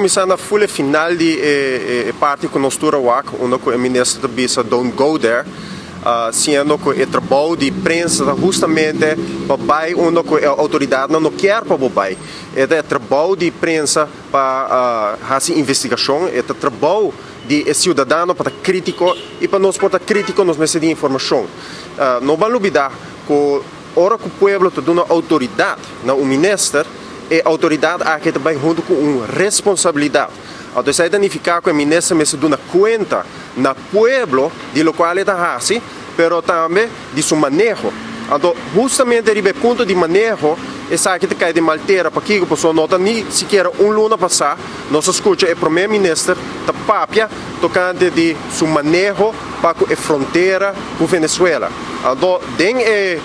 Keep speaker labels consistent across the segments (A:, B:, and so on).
A: Kuminsá na ful e final di e parti ku nos tur a wak, unda ku e minister ta bisa don't go there, siendo ku e trabou di prensa ta hustamente pa bai unda ku e outoridatnan no kier pa bo bai. E ta e trabou di prensa pa hasi investigashon, e ta trabou di e siudadano pa ta krítiko i pa nos por ta krítiko nos mester di informashon. No ban lubidá ku ora ku pueblo ta duna outoridat na un minister, e outoridat aki ta bai huntu ku un responsabilidat. Anto esei ta nifiká ku e minister mester duna kuenta na pueblo di lokual e ta hasi, pero tambe di su maneho. Anto hustamente riba e punto di maneho esaki ta kai den mal tera. Pakiko? Pasobra no ta ni sikiera un luna pasá nos a skucha e prome minister ta papia tokante di su maneho pa ku e frontera ku Venezuela. Anto den e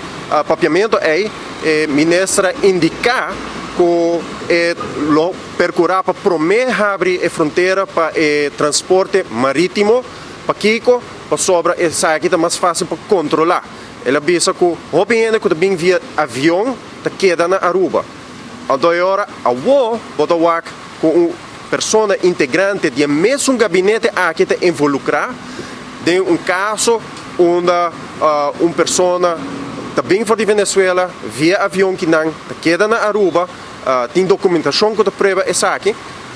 A: papiamentu ei e minister a indiká ku e lo perkurá pa prome habri e frontera pa e transporte marítimo. Pakiko? Pasobra esaki ta mas fásil pa kontrolá. El a bisa ku hopi hende ku ta bin via avion ta keda na Aruba. Anto e ora awo bo ta wak ku un persona integrante di e mesun gabinete aki ta involukrá den un kaso unda un persona ta bin for di Venezuela via avion ki nan ta keda na Aruba, tin dokumentashon ku ta prueba esaki.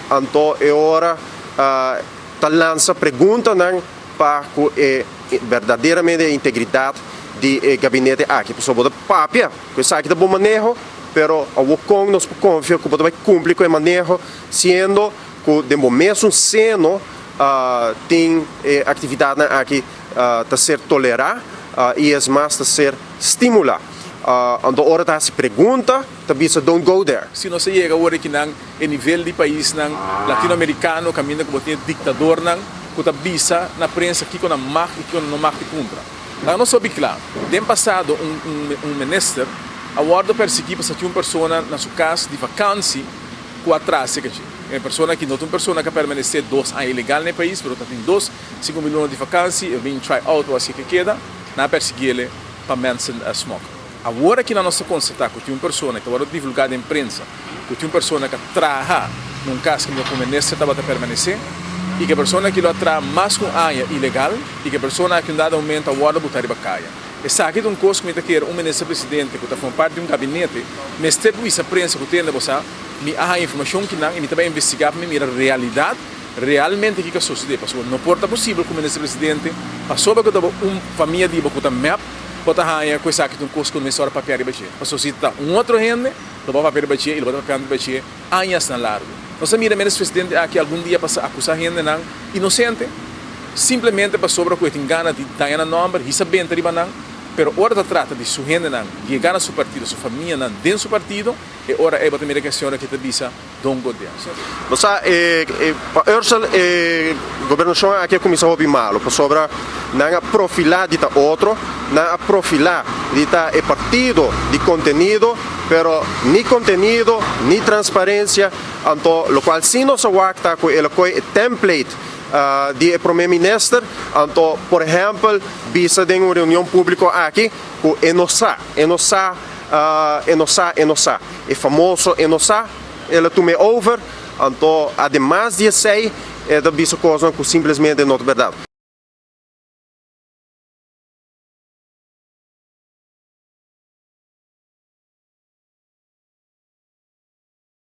A: Anto e ora ta lansa preguntanan pa ku e berdaderamente e integridat di e gabinete aki. Pasobra bo ta papia ku esaki ta bon maneho, pero awor kon nos por konfia ku bo ta bai kumpli ku e maneho siendo ku den bo mesun seno tin e aktividatnan aki ta ser tolerá i es mas ta ser stimulá. Anto ora ta hasi pregunta ta bisa don't go there.
B: Si nos a yega awor aki nan e nivel di paisnan latinoamericano caminda cu bo tin e dictadornan cu ta bisa na prensa kico nan mag y kico nan no mag di cumpra. Laga nos hopi cla, den pasado un un minister a wordo persegui pasobra tin un persona na su cas di vakantie cu a trase cachi. E persona aki no ta un persona cu a permanece dos aña ilegal na e pais pero ta tin dos cinco mil luna di vakantie, e bin try out o asi ke keda, nan a persiguiele pa mensen smokkel. Awor aki nan nos ta konstatá ku tin un persona ku ta wòrdu divulgá den prensa ku tin un persona ku a traha na un kas kaminda ku minister tabata permanesé i ku e persona aki lo a traha mas ku un aña ilegal i ku e persona aki un dado momento a wòrdu botá riba kaya. Esaki ta un kos ku mi ta kere un minister presidente ku ta forma parti di un gabinete mester por bisa prensa ku tende bo sa mi a haña informashon kinan i mi ta bai investigá pa mi mira realidat realmente kiko a sosodé pasobra no por ta posibel ku minister presidente pasobra ku ta bo un famia di bo ku ta mep Bo ta haña ku esaki ta un kos ku no mester ora papia riba dje. Pasobra si ta un otro hende, lo bo a papia riba dje i lo bo ta papiando riba dje añasnan largu. Nos a mira menos presidente aki algun dia pasa akusá hendenan inosente, simplemente pasobra ku e tin gana di daña nan nòmber, hisa benta riba nan. Pero ora ta trata di su hendenan yega na su partido, su famianan den su partido, e ora ei bo ta mira ku e señor aki ta bisa, Don Godel.
A: Bo sa, e, e, pa Ursel e gobernashon aki a kuminsá hopi malu, pasobra nan a profilá di ta otro, nan a profilá di ta e partido di kontenido, pero ni kontenido, ni transparensia, anto lokual sí nos a wak ta ku el a koe e template di e prome minister, anto por ehèmpel bisa den un reunion públiko aki ku e no sa, e no sa. E no sa, e no sa. E famoso e no sa, el a tum'é over. Anto, ademas di esei, e ta bisa kosnan ku simplesmente no ta bèrdat.